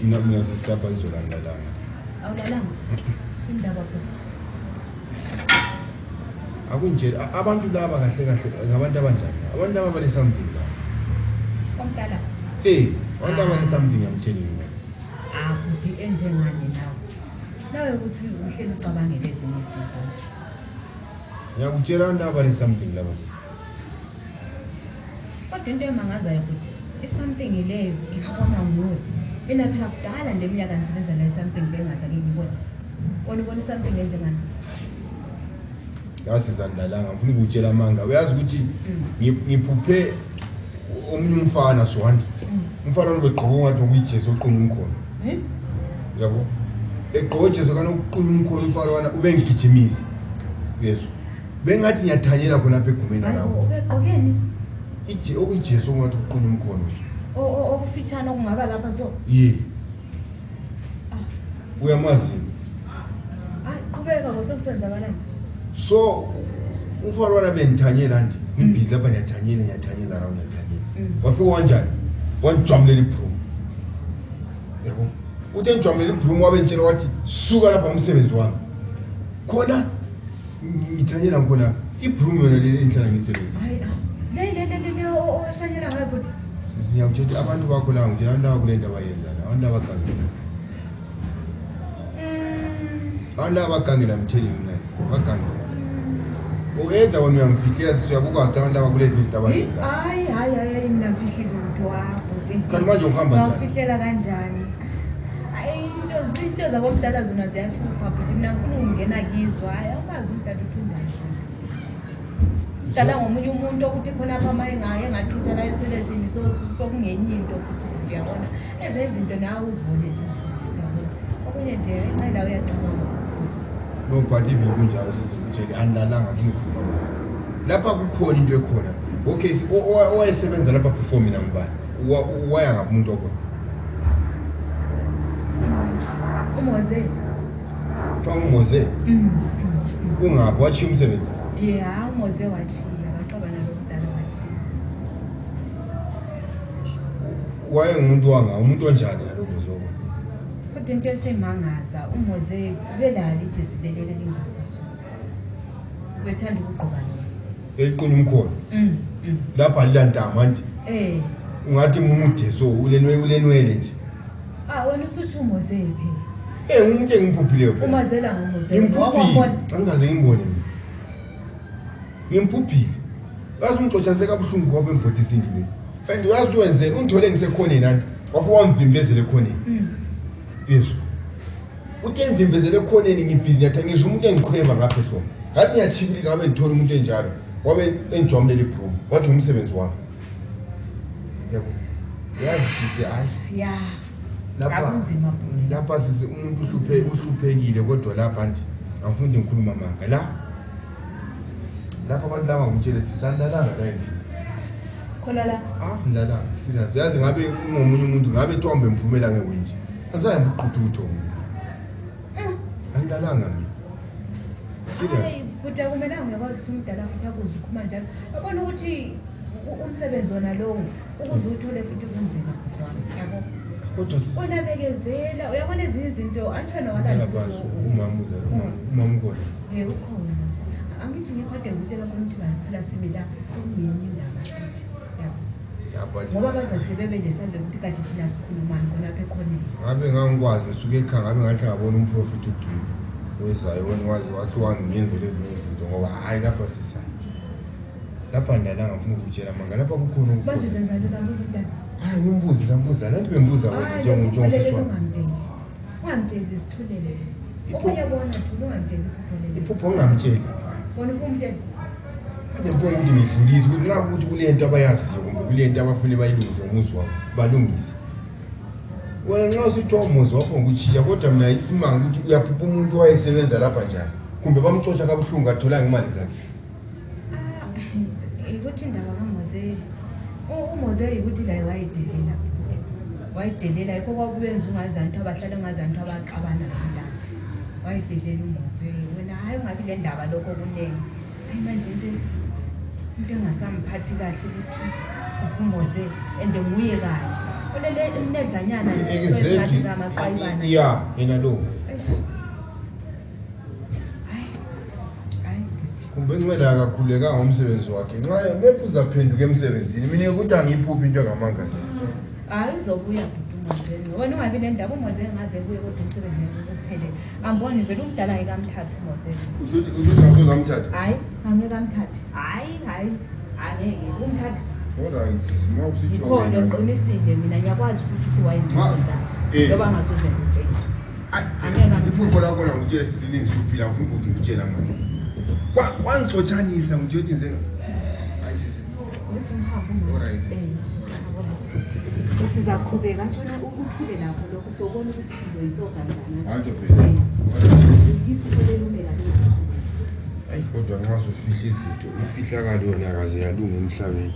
Mina sisapha izolandalanga. Awulalanga? Indaba futhi. Akunje abantu laba kahle kahle ngabantu abanjani? Abantu laba bale something la. Komdala. Abantu abane something I'm telling you. Kuti enjengani nawe? Nawe ukuthi uhleli ucabangele ezinye izinto nje. Ngiyakutshela abantu abane something laba. Kodwa into emangazayo ukuthi i-something leyo ingabona nguwe. Mina phela kudala nje eminyaka ngisebenza la i-something bengathi ngiyibona. Wona ubona i-something enjengani? Yasizandalanga ngifuna ukutshela amanga. Uyazi ukuthi ngiphuphe omunye umfana Swandi. Umfana lo begqoka ngathi ukuyijesu oqhunya umkhono. Yabo. Egqoka ijesu kana ukuqhunya umkhono umfana wana ubengigijimisa. Yesu. Bengathi ngiyathanyela khona apha egumeni lawo. Ubegqokeni? Okuyijesu ngathi ukuqhunya umkhono. Okufitshana okungaba lapha so. Uyamazi? Qhubeka ngosokusenzakalani. So umfana wana bengithanyela nje. Ngibhizi lapha ngiyathanyela rawu ngiyathanyela. Wafika kanjani? Wanijwamulela ibhrumu. Yabo. Uthe njwamulela ibhrumu wabentshela wathi suka lapha umsebenzi wami. Khona ngithanyela khona ibhrumu yona le enhlala ngisebenza. Le oshanyela ngayo futhi. Siyakutshela abantu bakho la nje abantu abakulento abayenzana. Abantu abagangela. Abantu abagangela I'm telling you guys. Bagangela. Uyedwa wena uyamfihlela siyabuka abantu abakulezi izinto abayenza. Hayi mina mfihlile umuntu wakho. Kanti manje uhamba njani? Ngafihlela kanjani? Into zabomdala zona ziyahlupha futhi mina ngifuna ukungena kizo. Hayi awumazi umdala uthi unjani futhi. Dala ngomunye umuntu ukuthi khona apha engathutha la esitolezini sokungenye into futhi uyabona. Izinto nawe uzibone nje siyabona. Okunye nje incela uyaqhubeka. No but even kunjalo sizokutshela andlalanga ngikhuluma. Lapha kukhona into ekhona. Okay, owayesebenza lapha performing ngibani? Waya ngapha umuntu okho. Umoze. Umoze. Ungaphi wachiya umsebenzi? Umoze wachiya, baxabana lokudala wachiya. Waye ngumuntu umuntu onjani lokho zoko? Kodwa into esemangaza umoze ubelala ijesi lelo lingaphaso. Ubethanda ukugqoka lona. Eliqhunya umkhono. Lapha alilantama nje. Ungathi umude so ulenwele nje. Wena usuthi umoze phela. Umuntu engimphuphileyo phela. Umazela ngomoze. Ngimphuphi. Angaze ngimbone mina. Ngimphuphi. Yazi ungixotshanise kabuhlungu ngoba embhodisa indlini. And uyazi wenzeni ungithole ngisekhoneni nani. Wafu wamvimbezela ekhoneni. Yesu. Uthe emvimbezela ekhoneni ngibhizi ngiyathangisa umuntu engikhweba ngapha so. Ngathi ngiyachibilika ngabe ngithola umuntu enjalo. Wabe enjomulela ibhrumu. Wathi umsebenzi wami. Yebo. Yazi sithi hayi. Lapha sisi umuntu uhluphekile kodwa lapha nje angifuni ngikhuluma amanga lapha abantu laba ngitshele sisandalanga la endlini khona la ndala serious yazi ngabe ungomunye umuntu ngabe Tombe mphumela ngewindi azaye ngiqhutha uTombe andalanga mina serious futhi akumele ngiyakwazi umdala futhi akuzukhuma njalo yabona ukuthi umsebenzi wona lo ukuze uthole futhi kunzima kodwa yabo kodwa unabekezela uyabona ezinye izinto anthona wala umama ukhona ukhona angithi ngikade ngitshela khona ukuthi basithola simila sokungenye indaba futhi yabo ngoba bazathi bebelesaze ukuthi kade thina sikhulumani khona apha ekhoneni ngabe ngangikwazi ngisuke ekhaya ngabe ngahle ngabona umprofeti uDumi wezayo wena wathi wangiyenzela ezinye izinto ngoba hayi lapha sisayo lapha ndalanga ngifuna ukutshela manga lapha kukhona manje senza into zambuza umntana hayi ngimbuza nathi bembuza wena njengomuntu ungamtsheli isithulele okunye bona thula ungamtsheli iphupho ungamtsheli bona ufumtshela ade mbona ukuthi ngifundise ukuthi nxa ukuthi kulento abayaziyo kumbe kulento abafuna bayilungise umuzi wabo balungise wena nxa usithiwa umuzi wakho ngokuchiya kodwa mina isimanga ukuthi uyaphupha umuntu owayesebenza lapha njani kumbe bamxotsha kabuhlungu atholanga imali zakhe ukuthi indaba kaMoze uMoze ukuthi la wayidelela yikho kwakubenza ungazantu abahlala ungazantu abaqabana nabantwana wayidelela uMoze wena hayi ungabi le ndaba lokho kunene hayi manje into engasamphathi kahle ukuthi uMoze and nguye kanye olele imnedlanyana exactly Kahle zamaqayibana. ya yena lo Eish. Hayi. kumbe ncwela akakhuleka ngomsebenzi wakhe nxa bephu uzaphenduka emsebenzini mina ukuthi angiyiphuphi into ngamanga sisi Hayi uzobuya uMondeni. Wena ungabi nendaba uMondeni ngaze kuye kodwa umsebenzi uphelele. Amboni vele umdala ngikamthatha uMondeni. uzothi ngazozamthatha Hayi, angeke amthathe. Hayi. Angeke umthatha. alright ma usitsho Khona uqinisile mina ngiyakwazi futhi ukuthi wayenza njani. Ngoba ngasoze ngitshela. Angeke iphupho lakho na ngitshela sizini ngisuphila ngifuna ukuthi ngitshela manje kwangixotshanisa ngitshela nje hayi sisi uthi mhambo alright sizaqhubeka ntshona uphile lapho lokho sobona ukuthi sizoyisoka kanjani. Manje phela. Ngithukelelumela hayi kodwa nxa usufihla izinto ifihlakalo yona akaze yalunga emhlabeni